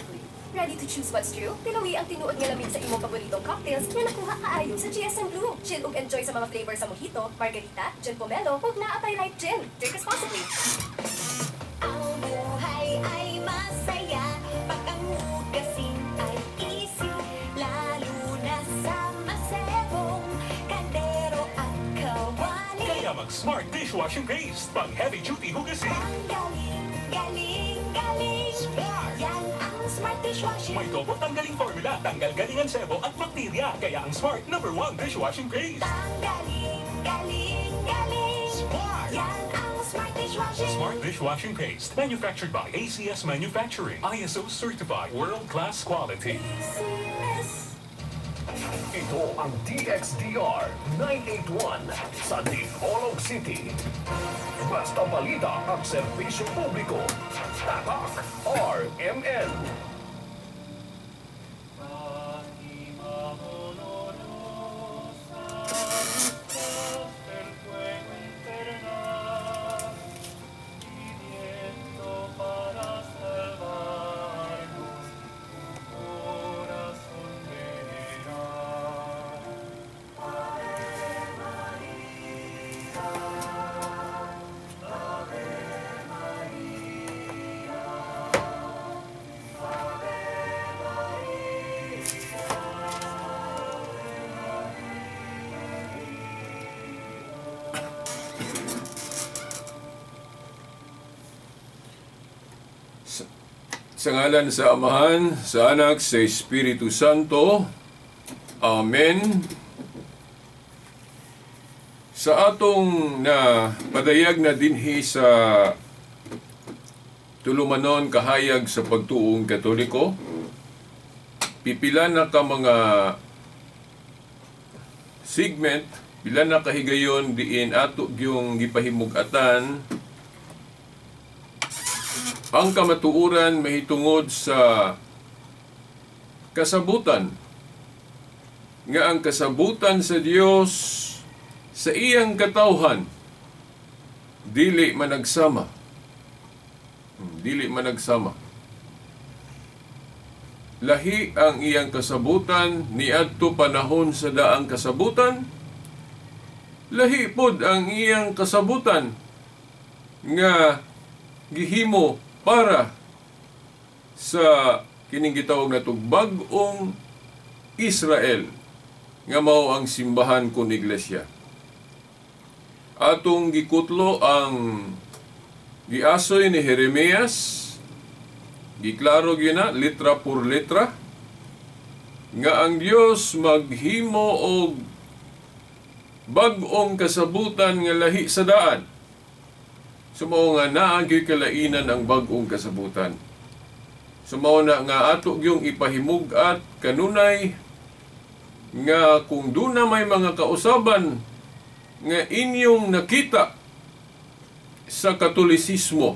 Responsibly. Ready to choose what's true? Tilawi ang tinuod nga lamig sa imong paboritong cocktails nga nakuha kaayo sa GSM Blue. Chill ug enjoy sa mga flavor sa mojito, margarita, gin pomelo, ug naa pay light gin. Drink responsibly. Ang buhay ay masaya pag ang hugasin ay easy, lalo na sa masebong kaldero at kawali. Kaya mag-Smart Dishwashing Paste pang heavy-duty hugasin. Ang galing, galing, galing. Smart! Yan ang Smart Dishwashing. May double tanggaling formula, tanggal galingan sebo at bakterya. Kaya ang Smart #1 dishwashing paste. Tanggaling, galing, galing. Smart! Yan ang Smart Dishwashing. Smart Dishwashing Paste, manufactured by ACS Manufacturing, ISO certified, world-class quality. ACS. Ito ang DXDR 981 sa Dipolog City. Basta balita at serbisyo publiko. Tatak RMN. Sa ngalan sa Amahan, sa Anak, sa Espiritu Santo. Amen. Sa atong na padayag na dinhi sa tulumanon kahayag sa pagtuong Katoliko, pipila na ka mga segment, pila na kahigayon diin ato gyung gipahimug-atan ang kamatuoran mahitungod sa kasabutan, nga ang kasabutan sa Dios sa iyang katawhan dili managsama. Dili managsama. Lahi ang iyang kasabutan niadto panahon sa daang kasabutan, lahi pod ang iyang kasabutan nga gihimo para sa kining gitawag natong bag-ong Israel nga mao ang simbahan kun iglesia. Atong gikutlo ang giasoy ni Jeremias, giklaro gyud na litra por letra nga ang Dios maghimo og bag-ong kasabutan nga lahi sa daan. Sumao nga naa gyud kalainan ang bag-ong kasabutan. Sumao na nga ato gyung ipahimug-at kanunay nga kung duna may mga kausaban nga inyong nakita sa Katolisismo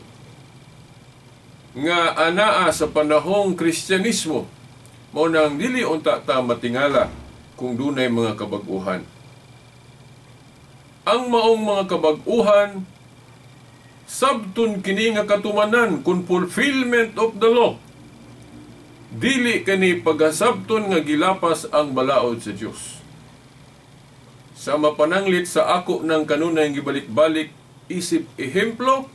nga anaa sa panahong Kristyanismo, mao nang dili unta ta matingala kung dunay mga kabag-uhan. Ang maong mga kabag-uhan sabton kini nga katumanan kun fulfillment of the law. Dili kani pagasabton nga gilapas ang balaod sa Dios. Sa mapananglit sa ako ng kanunay gibalik-balik isip ehemplo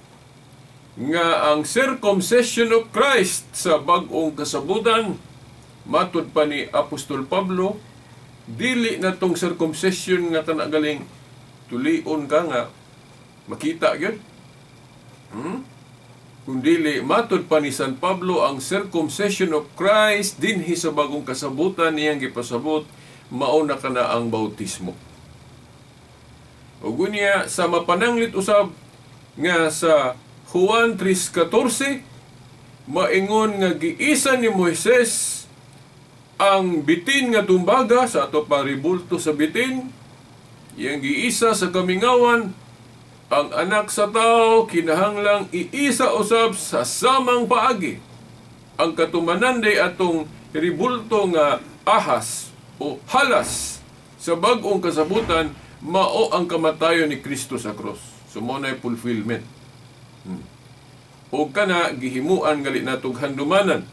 nga ang circumcision of Christ sa bag-ong kasabutan matud pa ni Apostol Pablo, dili na tong circumcision nga kanagaling tulion ka nga makita gyud. Kung dili, matud pa ni San Pablo ang circumcision of Christ dinhi sa bagong kasabutan niyang gipasabot, mao na kana ang bautismo. Ug unya sa mapananglit usab nga sa Juan 3:14 maingon nga giisa ni Moises ang bitin nga tumbaga sa ato pang ribulto sa bitin, iyang giisa sa kamingawan. Ang anak sa tao kinahanglang iisa usab sa samang paagi. Ang katumanan day atong ribulto nga ahas o halas sa bag-ong kasabutan mao ang kamatayon ni Kristo sa krus. So mao nay fulfillment. O kana gihimuan gali natog handumanan.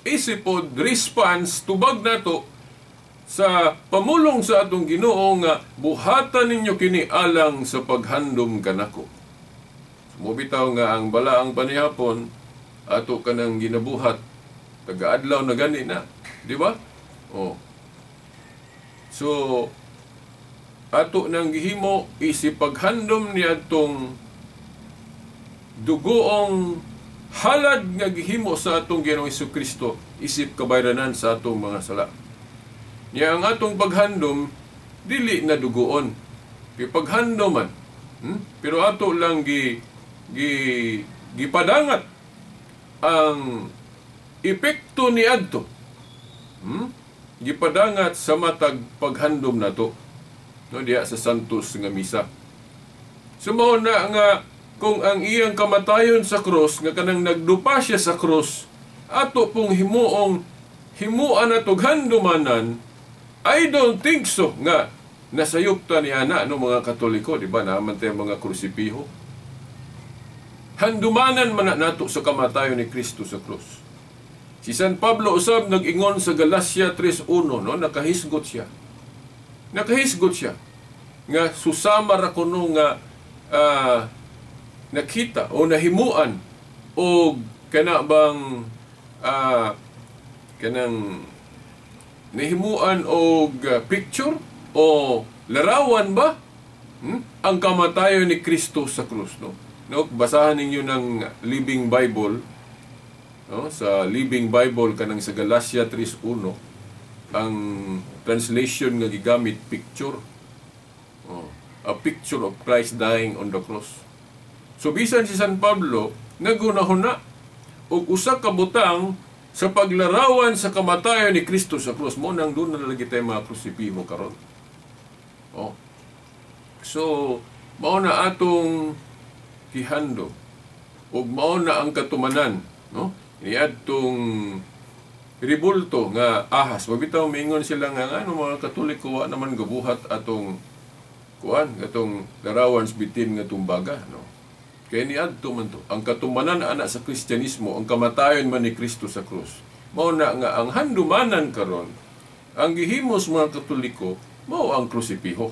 isipod response tubag nato sa pamulong sa atong Ginoo nga buhatan ninyo kini alang sa paghandom kanako. Sumubitaw nga ang balaang panihapon ato kanang ginabuhat tagaadlaw na gani na, di ba? Oh. So ato nang gihimo isip paghandom ni atong dugoong halad nga gihimo sa atong Ginoong Hesukristo isip kabayranan sa atong mga sala. Niya ang atong paghandom dili na dugoon. Kay paghandom man, pero ato lang gi gi gipadangat ang epekto ni adto. Gipadangat sa matag paghandom nato, no, diha sa Santos nga misa. So mao na nga kung ang iyang kamatayon sa krus nga kanang nagdupa siya sa krus ato pong himuong himuan natog handumanan, I don't think so nga nasayop ta ni ana no mga Katoliko, di ba? Naaman tayo mga krusipiho. Handumanan man na nato sa kamatayon ni Kristo sa krus. Si San Pablo usab nag-ingon sa Galatia 3:1, no, nakahisgot siya. Nakahisgot siya nga susama ra kuno nga nakita o nahimuan o kana bang kanang nahimuan og picture o larawan ba, ang kamatayon ni Kristo sa krus, no? No, basahan ninyo ng Living Bible, no? Sa Living Bible kanang sa Galatia 3:1 ang translation nga gigamit picture. Oh, a picture of Christ dying on the cross. So bisan si San Pablo nagunahuna og usa ka butang sa paglarawan sa kamatayon ni Kristo sa krus. Mo nang doon na lagi tayo mga krusipiho karon. Oh. So mao na atong gihando ug mao na ang katumanan, no? Niadtong ribulto nga ahas. Mabitaw mingon sila nga ano mga Katoliko wa naman gabuhat atong kuan atong larawan sa bitin nga tumbaga, no? Kaya niadto man to ang katumanan ana sa Kristyanismo, ang kamatayon man ni Kristo sa krus. Mao na nga ang handumanan karon ang gihimos mga Katoliko mao ang krusipiho.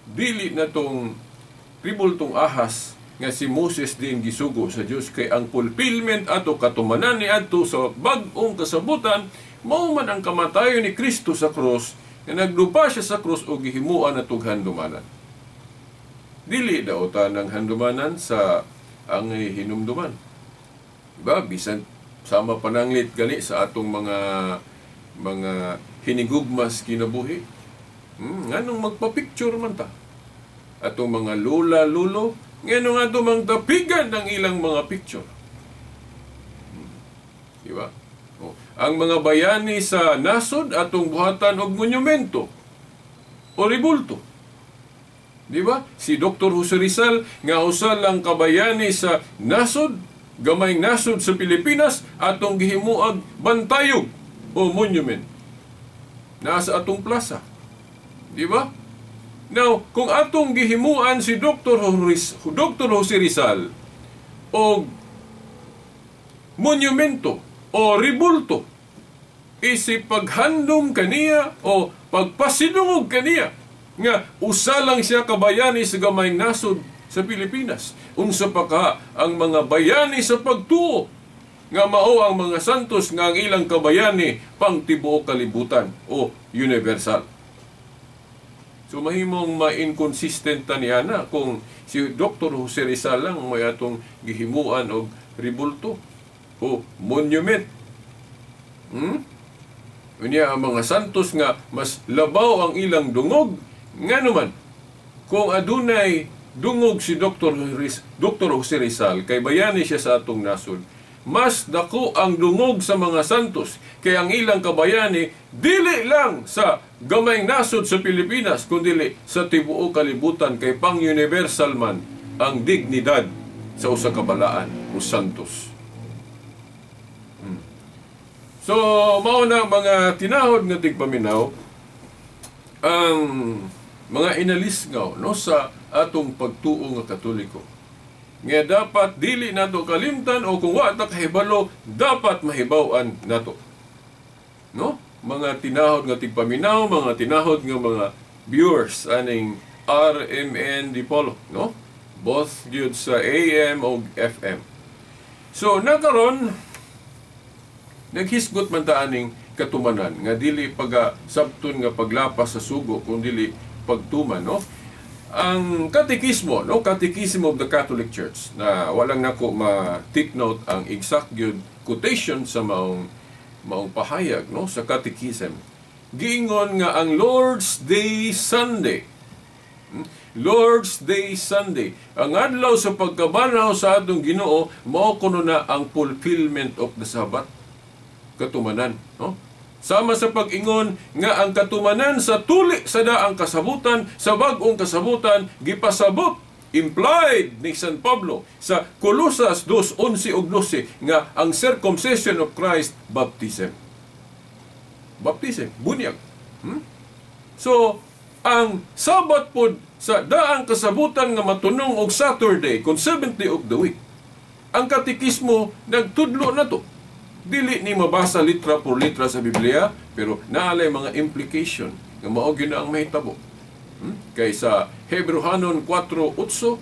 Dili na tong ribultong ahas nga si Moses din gisugo sa Dios, kay ang fulfillment ato katumanan ni adto sa bag-ong kasabutan mao man ang kamatayon ni Kristo sa krus nga nagdupa siya sa krus og gihimuan natog handumanan. Dili daw ta ng handumanan sa ang hinumduman. Diba? Bisan sama pananglit gali sa atong mga hinigugmas kinabuhi. Nganong magpa-picture man ta? Atong mga lola, lolo, nganong ato mang tapigan ng ilang mga picture. Diba? Oh. Ang mga bayani sa nasod atong buhatan og monumento o ribulto. Di ba? Si Dr. Jose Rizal nga usa lang kabayani sa nasod, gamayng nasod sa Pilipinas, atong gihimuag bantayog o monument. Nasa atong plaza. Di ba? Now, kung atong gihimuan si Dr. Jose Rizal og monumento o ribulto, isip paghandom kaniya o pagpasinungog kaniya nga usa lang siya kabayani sa gamayng nasod sa Pilipinas. Unsa pa ka ang mga bayani sa pagtuo nga mao ang mga santos nga ang ilang kabayani pang tibuok kalibutan o universal. So mahimong ma-inconsistent ta niya na kung si Dr. Jose Rizal lang may atong gihimuan og ribulto o monument. Unya ang mga santos nga mas labaw ang ilang dungog. Nga naman, kung adunay dungog si Dr. Jose Rizal, kay bayani siya sa atong nasod, mas dako ang dungog sa mga santos, kay ang ilang kabayani dili lang sa gamayng nasod sa Pilipinas, kundi sa tibuok kalibutan, kay pang-universal man ang dignidad sa usa ka balaan o santos. So, mao na mga tinahod nga tigpaminaw ang mga inalisngaw, no, sa atong pagtuo nga Katoliko. nga dapat dili nato kalimtan o kung wa ta kahibalo dapat mahibaw-an nato. No? Mga tinahod nga tigpaminaw, mga tinahod nga mga viewers aning RMN Dipolog, no? Both gyud sa AM o FM. So nakaron naghisgot man ta aning katumanan nga dili paga sabton nga paglapas sa sugo kun dili pagtuman, no? Ang katekismo, no, Catechism of the Catholic Church, na walang nako ma-take note ang exact gyud quotation sa maong maong pahayag, no, sa Catechism. Giingon nga ang Lord's Day Sunday. Lord's Day Sunday, ang adlaw sa pagkabanhaw sa atong Ginoo, mao kuno na ang fulfillment of the Sabbath. Katumanan, no? Sama sa pag-ingon nga ang katumanan sa tuli sa daang kasabutan, sa bag-ong kasabutan, gipasabot, implied ni San Pablo sa Colosas 2:11 ug 12 nga ang circumcision of Christ, baptism. Baptism, bunyag. So, ang Sabbath pod sa daang kasabutan nga matunong og Saturday, kung seventh day of the week. Ang katekismo nagtudlo na to. Dili ni mabasa litra por litra sa Biblia, pero naalay mga implication nga mao gyud na ang mahitabo. Kay sa Hebreohanon 4:8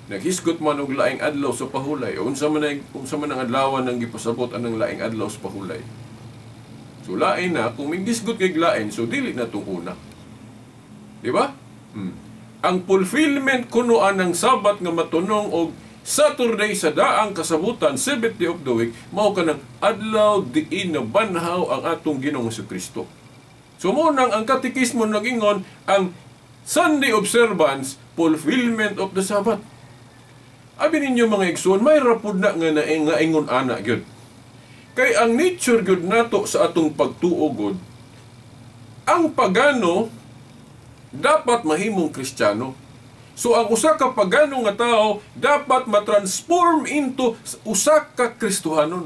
naghisgot man og laing adlaw sa pahulay. Unsa man ang adlawan nang gipasabot anang laing adlaw sa pahulay. So lain na kung may gisgot kay lain, so dili na tong una. Di ba? Ang fulfillment kuno anang Sabat nga matunong og Saturday sa daang kasabutan, seventh day of the week, mao kanang adlaw diin na banhaw ang atong Ginoong Kristo. So mo nang ang katekismo nagingon ang Sunday observance, fulfillment of the Sabbath. Abi ninyo, mga igsoon, may rapod na nga nga ingon ana gyud. Kay ang nature gyud nato sa atong pagtuo gud, ang pagano dapat mahimong Kristiyano. So ang usa ka pagano nga tao dapat matransform into usa ka Kristohanon.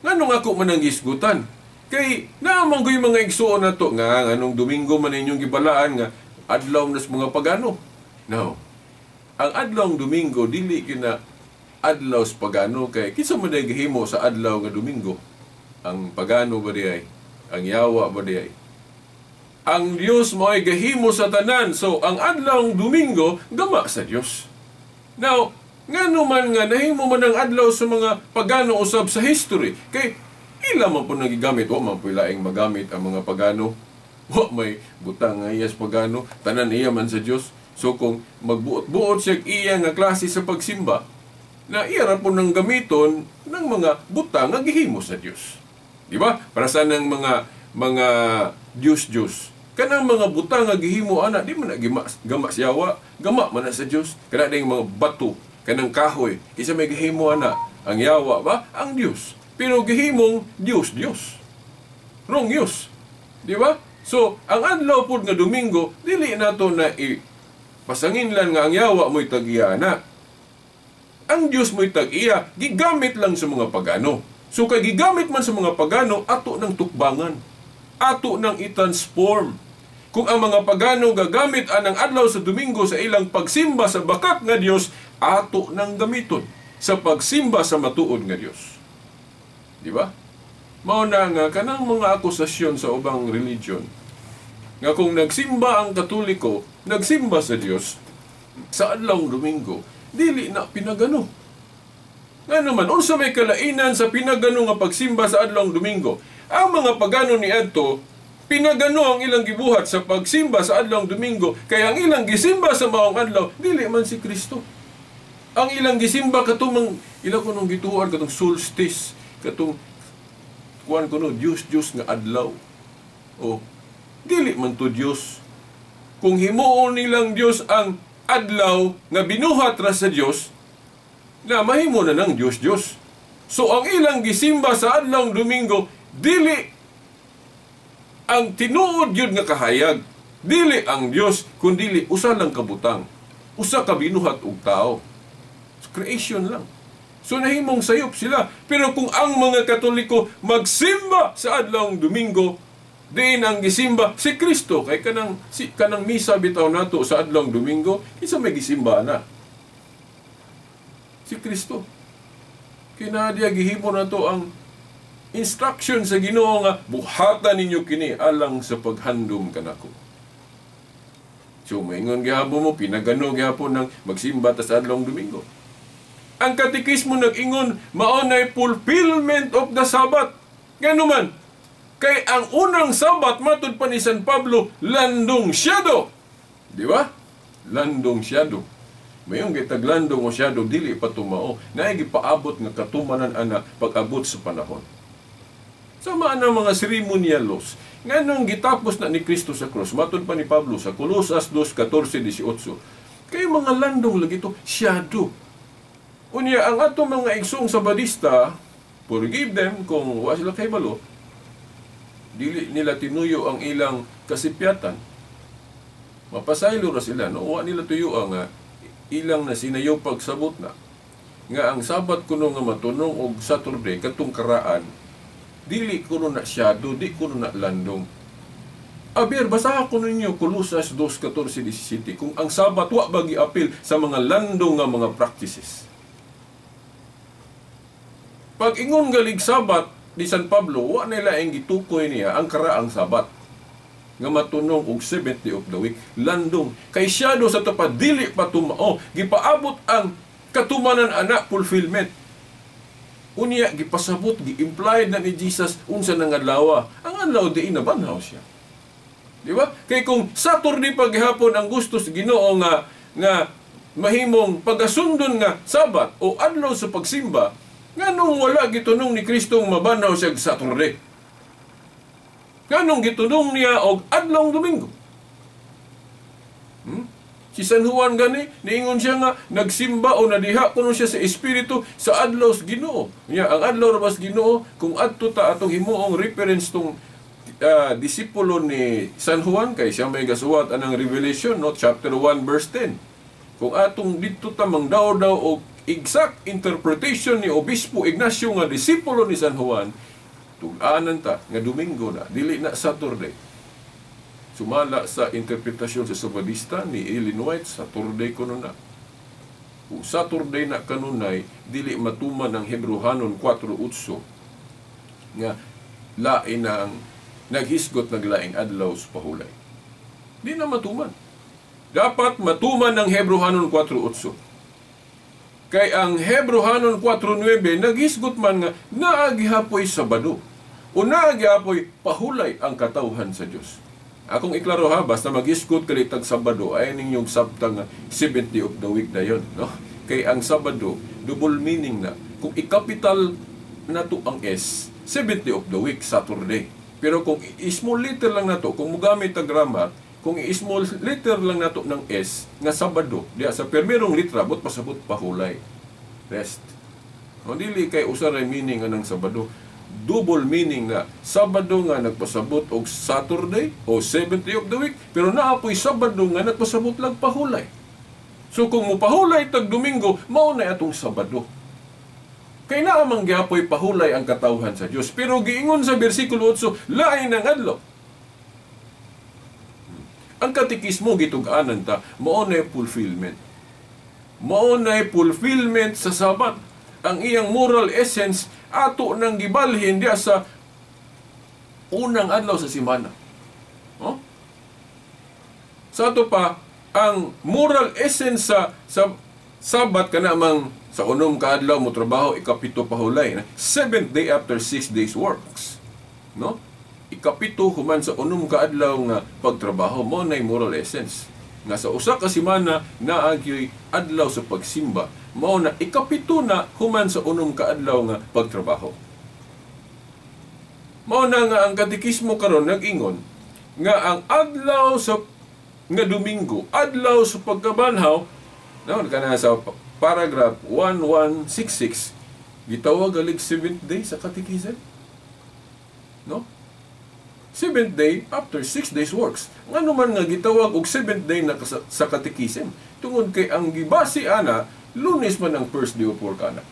Nganong ako man ang gisgutan? Kay naamang ko'y mga igsuon nato nga nganong Domingo man inyong gibalaan nga adlaw nas mga pagano. No. Ang adlaw Domingo dili gyud na adlaw sa pagano, kay kinsa man ay gihimo sa adlaw nga Domingo? Ang pagano ba di ay? Ang yawa ba di ay? Ang Dios mo ay gahimo sa tanan. So, ang adlaw Domingo, gama sa Dios. Now, ngano man nga nahimo man ang adlaw sa mga pagano usab sa history? Kay ila man po nagigamit, wa man po laing magamit ang mga pagano. Wa may butang nga iya sa pagano, tanan iya man sa Dios. So, kung magbuot-buot siya iya nga klase sa pagsimba, na iya ra po nang gamiton ng mga butang nga gihimo sa Dios. Di ba? Para sa nang mga Diyos-Diyos. Kanang mga butang nga gihimo ana, di man na gama siyawa, gama man na sa Diyos. Kana ding mga bato, kanang kahoy, kinsa may gihimo ana, ang yawa ba? Ang Diyos. Pero gihimong Diyos-Diyos. Wrong use. Di ba? So, ang adlaw pod nga Domingo, dili nato na ipasanginlan nga ang yawa mo'y tag-iya ana. Ang Diyos mo'y tag-iya, gigamit lang sa mga pagano. So, kay gigamit man sa mga pagano, ato ng tukbangan. Ato nang i-transform. Kung ang mga pagano gagamit anang adlaw sa Domingo sa ilang pagsimba sa bakat nga Dios, ato nang gamiton sa pagsimba sa matuod nga Dios. Di ba? Mao na nga kanang mga akusasyon sa ubang religion nga kung nagsimba ang Katoliko, nagsimba sa Dios sa adlaw Domingo, dili na pinagano. Nga naman, unsa may kalainan sa pinagano nga pagsimba sa adlaw Domingo? Ang mga pagano niadto, pinagano ang ilang gibuhat sa pagsimba sa adlaw Domingo, kaya ang ilang gisimba sa maong adlaw, dili man si Kristo. Ang ilang gisimba katumang ilang kunong gituan katong solstice, katong kuan kuno Dios Dios nga adlaw. O dili man to Dios. Kung himuon nilang Dios ang adlaw nga binuhat ra sa Dios, na mahimo na ng Dios Dios. So ang ilang gisimba sa adlaw Domingo, dili ang tinuod yun nga kahayag, dili ang Dios, kundili usa lang kabutang, usa ka binuhat og tao. Creation lang. So nahimong sayop sila. Pero kung ang mga Katoliko magsimba sa adlaw Domingo, diin ang gisimba si Kristo. Kay kanang misa bitaw nato sa adlaw Domingo, kinsa may gisimba na? Si Kristo. Kinadiya gihimo na to ang instruction sa Ginoo nga buhatan ninyo kini alang sa paghandom kanako. So maingon gihapon mo, pinagano gihapon ng magsimba ta sa adlong Domingo. Ang katikismo nag-ingon, mao nay fulfillment of the Sabbath. Nganuman, kay ang unang Sabat matud pa ni San Pablo, landong shadow. Di ba? Landong shadow. Mayong gitaglandong o shadow, dili pa tumao. Naay gipaabot nga katumanan ana pag-abot sa panahon. Sama ang mga ceremonial laws. Nganong gitapos na ni Kristo sa cross, matud pa ni Pablo sa Colosas 2:14-18. Kay mga landong lagi to, shadow. Unya, ang ato mga igsoong Sabadista, forgive them kung wa sila kahibalo, dili nila tinuyo ang ilang kasipyatan. Mapasaylo ra sila, no? Wa nila tuyo ang ilang na sinayo pagsabot na. Nga ang Sabat kuno nga matunong og Saturday, katong karaan, dili kuno na shadow, di kuno na landong. Aber, basaha ko ninyo Colosas 2:14-17 kung ang Sabat wa ba giapil sa mga landong nga mga practices. Pag ingon galig Sabat ni San Pablo, wa nila ang gitukoy niya ang karaang Sabat nga matunong og seventh day of the week, landong. Kay shadow sa tupad, dili pa tumao, gipaabot ang katumanan ana, fulfillment. Unya, gipasabot, gi-implied na ni Jesus unsa nang adlaw. Ang adlaw di nabanhaw siya. Di ba? Kay kung Saturday paghapon ang gusto sa Ginoo nga nga mahimong pagasundon nga Sabat o adlaw sa pagsimba, nganong wala gitunong ni Kristo mabanhaw siya Saturday? Nganong gitunong niya og adlong Domingo? Si San Juan gani, niingon siya nga nagsimba o nadiha kuno siya sa espiritu sa adlaw sa Ginoo. Nya ang adlaw ra sa Ginoo kung adto ta atong himuong reference tong disipulo ni San Juan kay siya may gasuwat anang Revelation, no, chapter 1 verse 10. Kung atong didto ta mangdaw-daw og exact interpretation ni Obispo Ignacio nga disipulo ni San Juan, tug-anan ta nga Domingo na, dili na Saturday. Sumala sa interpretasyon sa Sabadista ni Ellen White, Saturday kuno na. Kung Saturday na kanunay, dili matuman ang Hebreohanon 4:8 nga lain ang naghisgot naglaing adlaw sa pahulay. Di na matuman. Dapat matuman ang Hebreohanon 4:8. Kay ang Hebreohanon 4:9 naghisgot man nga naagihapoy Sabado o naagihapoy pahulay ang katawhan sa Dios. Akong iklaro ha, basta mag-isgot kalitag Sabado, ay ninyong sabtang 7th day of the week na yun, no? Kay ang Sabado, double meaning na. Kung i-capital na to ang S, 7th day of the week, Saturday. Pero kung i-small letter lang na to, kung mugamit ang grammar, kung i-small letter lang na to ng S, nga Sabado, diya sa permerong litra, but pasabot pahulay. Rest. O dili kay usa ray meaning anang Sabado. Double meaning na Sabado nga nagpasabot og Saturday o 7th day of the week, pero naapoy Sabado nga nagpasabot lang pahulay. So kung mopahulay tag Domingo, mao na atong Sabado. Kay naa man gihapoy pahulay ang katawhan sa Dios. Pero giingon sa bersikulo 8, lain ang adlaw. Ang katikismo gitug-anan ta, mao na fulfillment. Mao na fulfillment sa Sabat. Ang iyang moral essence ato nang gibalhin diya sa unang adlaw sa simana. Oh? Sa ato pa, ang moral essence sa Sabat kanamang sa unom ka adlaw mo trabaho, ikapito pahulay. Seventh day after 6 days works. No? Ikapito human sa unom ka adlaw nga pagtrabaho, mo na moral essence. Nga sa usa ka semana naagyoy adlaw sa pagsimba, mao na ikapito na human sa unom ka adlaw nga pagtrabaho. Mao na nga ang katikismo karon nag-ingon nga ang adlaw sa nga Domingo, adlaw sa pagkabanhaw, no, kana sa paragraph 1166 gitawag galig 7th day sa katikism. No? 7th day after 6 days works. Ngano man nga gitawag og 7th day na sa katikism? Tungod kay ang gibase ana, Lunes man ang first day of work ana.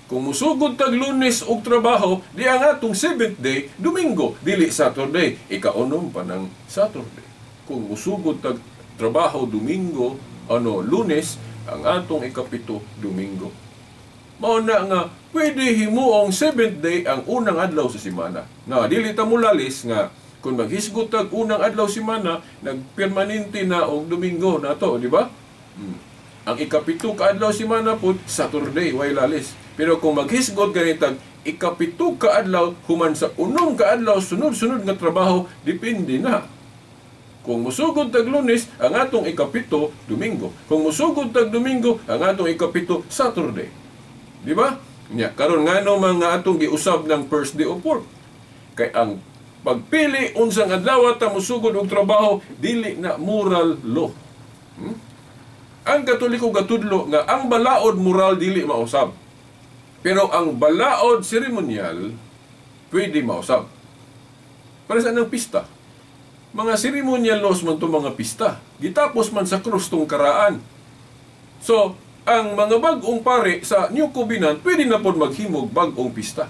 Kung musugod tag Lunes og trabaho, di ang atong 7th day, Domingo, dili Saturday, ikaunom pa ng Saturday. Kung musugod tag trabaho Domingo, ano, Lunes, ang atong ikapito, Domingo. Mao na nga pwede himuong seventh day ang unang adlaw sa semana. Na dili ta mulalis nga kung maghisgot tag unang adlaw semana, nagpermanente na og Domingo nato, di ba? Ang ikapito ka adlaw semana pud Saturday, way lalis. Pero kung maghisgot ganitag ikapito ka adlaw human sa unom ka adlaw sunod-sunod nga trabaho, depende na. Kung musugod tag Lunes, ang atong ikapito Domingo. Kung musugod tag Domingo, ang atong ikapito Saturday. Di ba? Nya karon ngano mga atong giusab ng first day of work? Kay ang pagpili unsang adlaw ta musugod og trabaho dili na moral law. Ang Katoliko gatudlo nga ang balaod moral dili mausab. Pero ang balaod seremonyal pwede mausab. Para sa anang pista? Mga ceremonial laws man itong mga pista. Gitapos man sa krus tong karaan. So, ang mga bag-ong pare sa New Covenant pwede na pod maghimog bag-ong pista.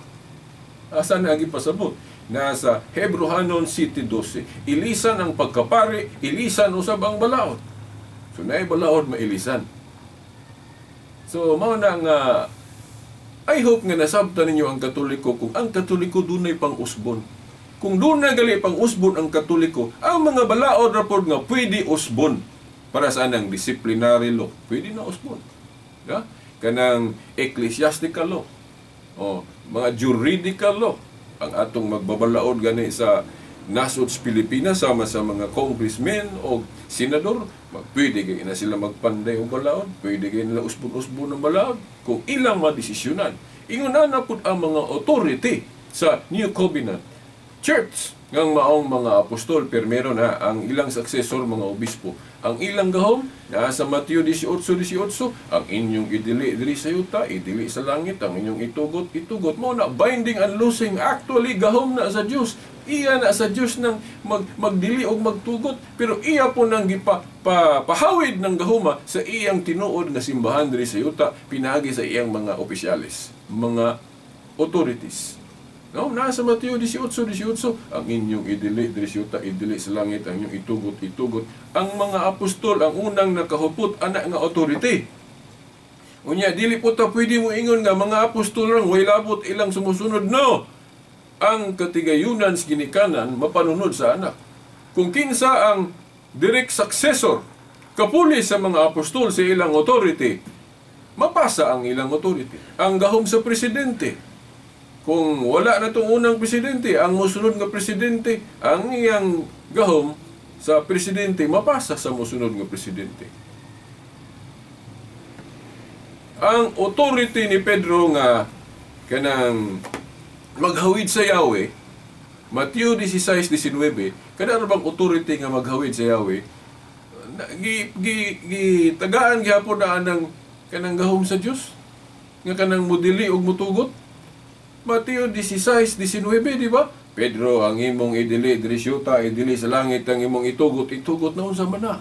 Asa na ang ipasabot? Nasa Hebrohanon 7:12. Ilisan ang pagkapari, ilisan usab ang balaod. So, naay balaod mailisan. So, mao na nga I hope nga nasabtan ninyo ang Katoliko kung ang Katoliko dunay pang-usbon. Kung dunay gali pang-usbon ang Katoliko, ang mga balaod ra pod nga pwede usbon. Para sa anang disciplinary law, pwede na usbon. Ya? Kanang ecclesiastical law, o mga juridical law, ang atong magbabalaod gani sa nasod sa Pilipinas sama sa mga congressmen o senador, pwede kay na sila magpanday og balaod, pwede kay nila usbon-usbon ang balaod kung ilang madesisyonan. Ingon na pud ang mga authority sa New Covenant Church ngang maong mga apostol, permero na ang ilang successor mga obispo. Ang ilang gahom naa sa Mateo 18:18, ang inyong idili diri sa yuta, idili sa langit, ang inyong itugot, itugot. Mao na binding and loosing, actually gahom na sa Dios. Iya na sa Dios nang magdili og magtugot, pero iya po nang pahawid ng gahoma sa iyang tinuod nga simbahan diri sa yuta pinaagi sa iyang mga opisyales, mga authorities. No, nasa Mateo 18:18, ang inyong idili diri sa yuta, idili sa langit, ang inyong itugot, itugot. Ang mga apostol ang unang nakahupot ana nga authority. Unya dili po ta pwede mo ingon nga mga apostol lang way labot ilang sumusunod, no. Ang katigayunan sa ginikanan mapanunod sa anak. Kung kinsa ang direct successor kapuli sa mga apostol sa ilang authority, mapasa ang ilang authority. Ang gahom sa presidente, kung wala na itong unang presidente, ang musunod nga presidente, ang iyang gahom sa presidente mapasa sa musunod nga presidente. Ang authority ni Pedro nga kanang maghawid sa Yahweh, Mateo 16:19, kada bang authority nga maghawid sa Yahweh, gitagaan gihapon na anang kanang gahom sa Dios nga kanang mudili og mutugot. Mateo 16:19, di ba? Pedro, ang imong idili diri sa yuta, idili sa langit, ang imong itugot, itugot na unsa man na.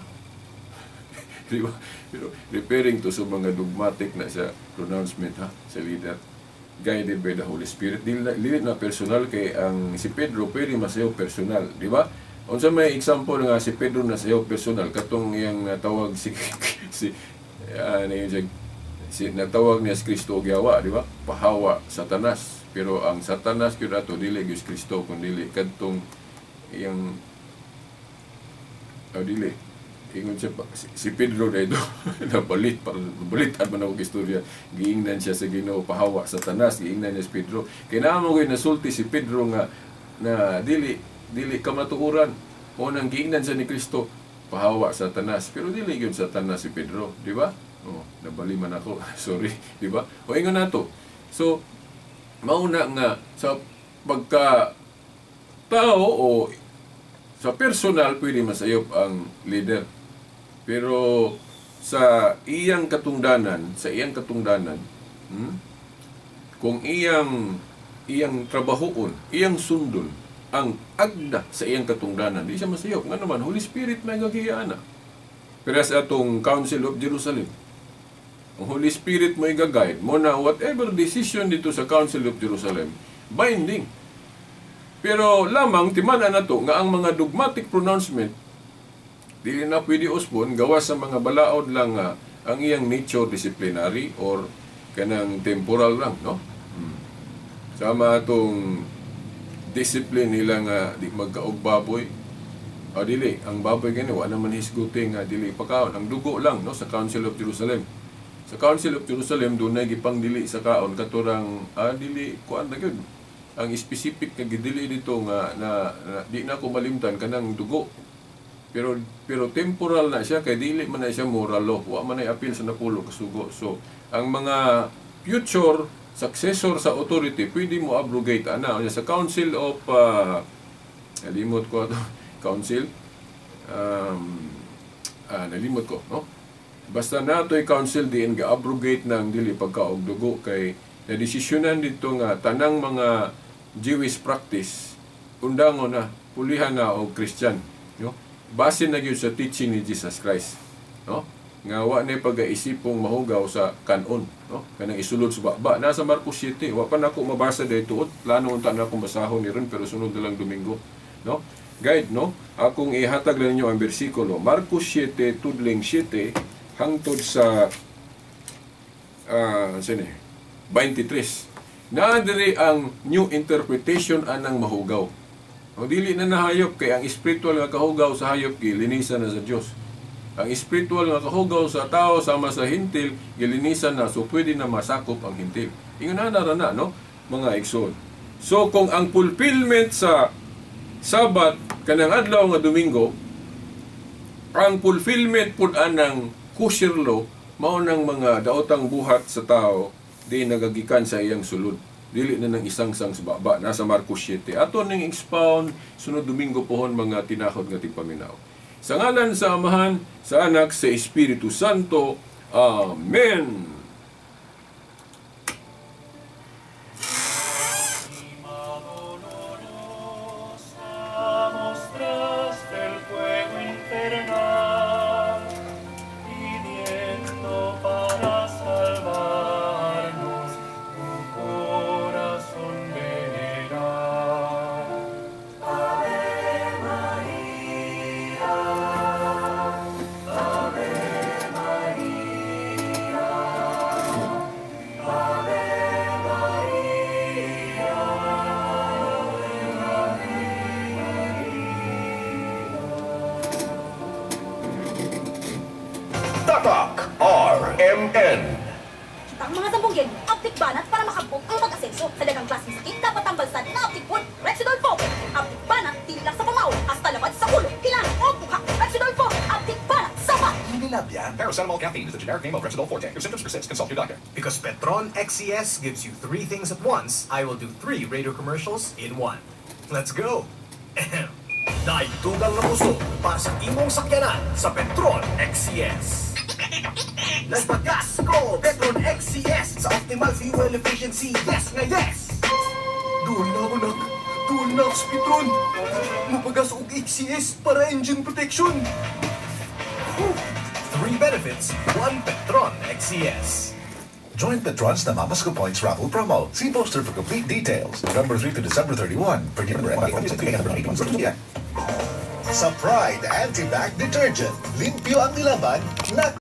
Di ba? Pero referring to sa mga dogmatic na sa pronouncement ha, sa leader, guided by the Holy Spirit. Dili na personal kay ang si Pedro pwede masayo personal, di ba? Unsa may example nga si Pedro na sayo personal katong iyang natawag si si ano yun siya, si natawag niya si Kristo og yawa, di ba? Pahawa Satanas. Pero ang Satanas gyud ato dili gyud si Kristo kun dili kadtong iyang dili ingon siya si Pedro dayto nabalit para balitan man ako istorya, giingnan siya sa Ginoo pahawa Satanas, giingnan niya si Pedro. Kay naa mo gyud nasulti si Pedro nga na dili dili kamatuoran, mo nang giingnan siya ni Kristo pahawa Satanas, pero dili gyud Satanas si Pedro, di ba? Oh, nabali man ako. Sorry, di ba? O ingon nato. So mauna nga sa pagka tao o sa personal pwede masayop ang leader. Pero sa iyang katungdanan, kung iyang trabahoon, iyang sundon ang agda sa iyang katungdanan, di siya masayop. Nga naman, Holy Spirit may gagiya na. Pero sa atong Council of Jerusalem, ang Holy Spirit mo i-guide mo na whatever decision dito sa Council of Jerusalem, binding. Pero lamang, timan-an na to nga ang mga dogmatic pronouncement, dili na pwede usbon, gawa sa mga balaod lang ang iyang nature disciplinary or Kanang temporal lang, no? Sama atong discipline nila nga di magkaog baboy. O dili, ang baboy gani wa naman hisguti nga dili pakaon. Ang dugo lang, no, sa Council of Jerusalem. Sa Council of Jerusalem dunay gipangdili sa kaon katurang dili kuan na gyud. Ang specific nga gidili dito nga na di na ko malimtan kanang dugo. Pero temporal na siya kay dili man na siya moral law. Wa man ay appeal sa napulo kasugo. So ang mga future successor sa authority pwede mo abrogate ana sa Council of nalimot ko ato council nalimot ko, no? Basta natoy council diin ga-abrogate ng dili pagkaog dugo kay nadesisyonan dito nga tanang mga Jewish practice undangon na pulihan na og Christian, no? Base na gyud sa teaching ni Jesus Christ, no? Nga wa nay pagaisipong mahugaw sa kanon, no? Kanang isulod sa baba. Nasa Marcos 7, wa pa nako mabasa dayto, plano unta na akong basahon ni ron pero sunod na lang Domingo, no? Guide, no? Akong ihatag lang ninyo ang bersikulo Marcos 7 tudling 7 hangtod sa 23. Naa diri ang new interpretation anang mahugaw. O dili na nahayop kay ang spiritual nga kahugaw sa hayop gilinisan na sa Dios. Ang spiritual nga kahugaw sa tao sama sa hintil gilinisan na, so pwede na masakop ang hintil. Ingon na ra na, no, mga igsoon. So kung ang fulfillment sa Sabat kanang adlaw nga Domingo, ang fulfillment pud anang kosher law mao nang mga daotang buhat sa tao di nagagikan sa iyang sulod. Dili na nang isang sang sa baba. Nasa Marcos 7. Ato ning expound sunod Domingo pohon mga tinahod nga tigpaminaw. Sa ngalan sa Amahan, sa Anak, sa Espiritu Santo. Amen. RMN. Ang mga sambungin, optic banat para makabog ang mag-asenso. Sa dagang klaseng sakit, dapat tambalsan na optic wood. Rexidol Forte. Optic banat, dili lang sa pamaw, hasta labad sa ulo. Kailangan o buha. Rexidol Forte, optic banat, sama! Nilabya. Paracetamol caffeine is the generic name of Rexidol Forte. If symptoms persist, consult your doctor. Because Petron XCS gives you 3 things at once, I will do 3 radio commercials in 1. Let's go! Daigtugang na puso para sa imong sakyanan sa Petron XCS. Nagpagas ko! Petron XCS sa optimal fuel efficiency. Yes nga yes! Doon na ako nak. Doon na ako sa Petron. Mapagas og XCS para engine protection. 3 benefits, 1 Petron XCS. Join Petron's Namamasko Points Raffle promo. See poster for complete details. November 3 to December 31. Sa Pride Anti-Bac Detergent. Limpyo ang nilaban na